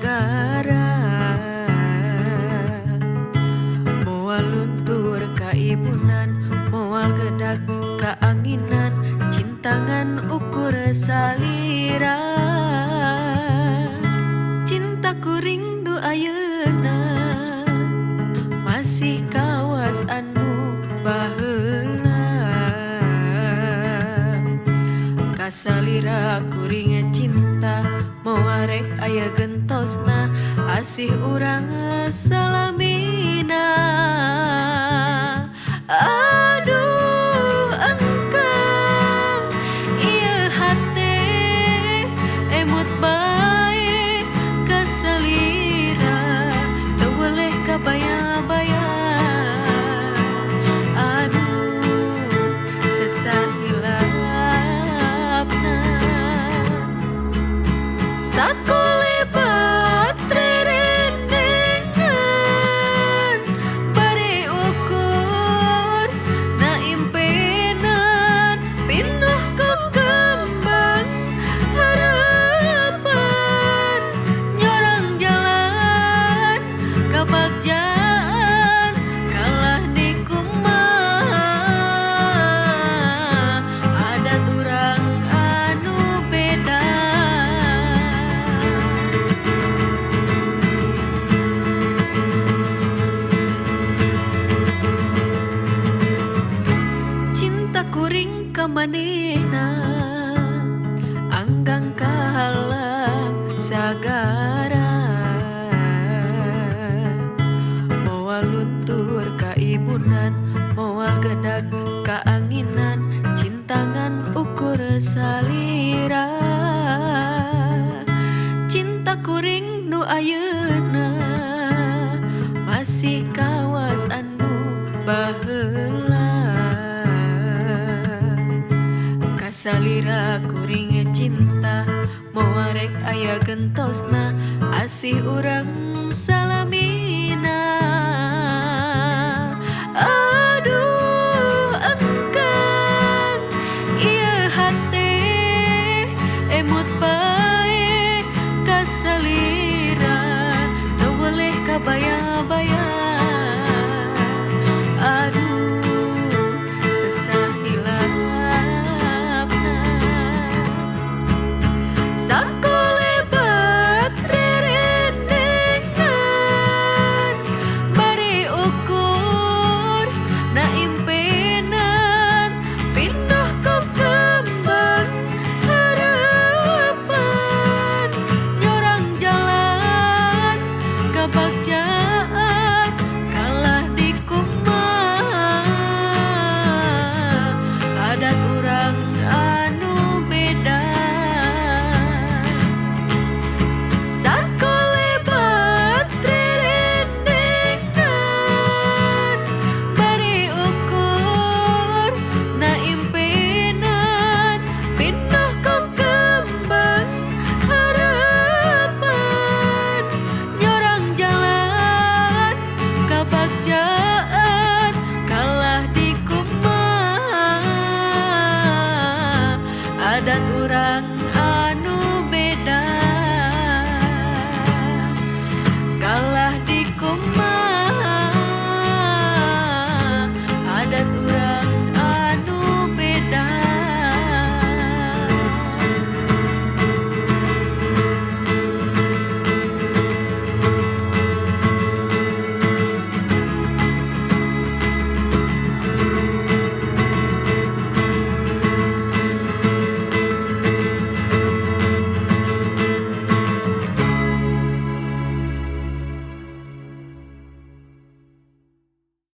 sagara. Moal luntur kaibunan, moal gedak kaanginan, cintangan ukur salira. Cinta kuring nu ayeuna masih kawas anu baheula. Kasalira kuring cinta moal rek aya gentosna, asih urang salamina. Aduh engkang ieu hate emut bae kasalira, teu weleh kabaya-baya. Aduh sesah hilapna. Sakolebat rerendengan bari ukur na impenan, pinuh ku kembang harapan, nyorang jalan kabagjaan kalah dikumaha adat urang anu beda. Cinta kuring ka manehna anggang kahalang sagara. Moal luntur kaibunan, moal gedak kaanginan, cintangan ukur salira. Cinta kuring nu ayeuna masih kawas anu baheula. Kasalira kuring cinta moal rek aya gentosna, asih urang salamina.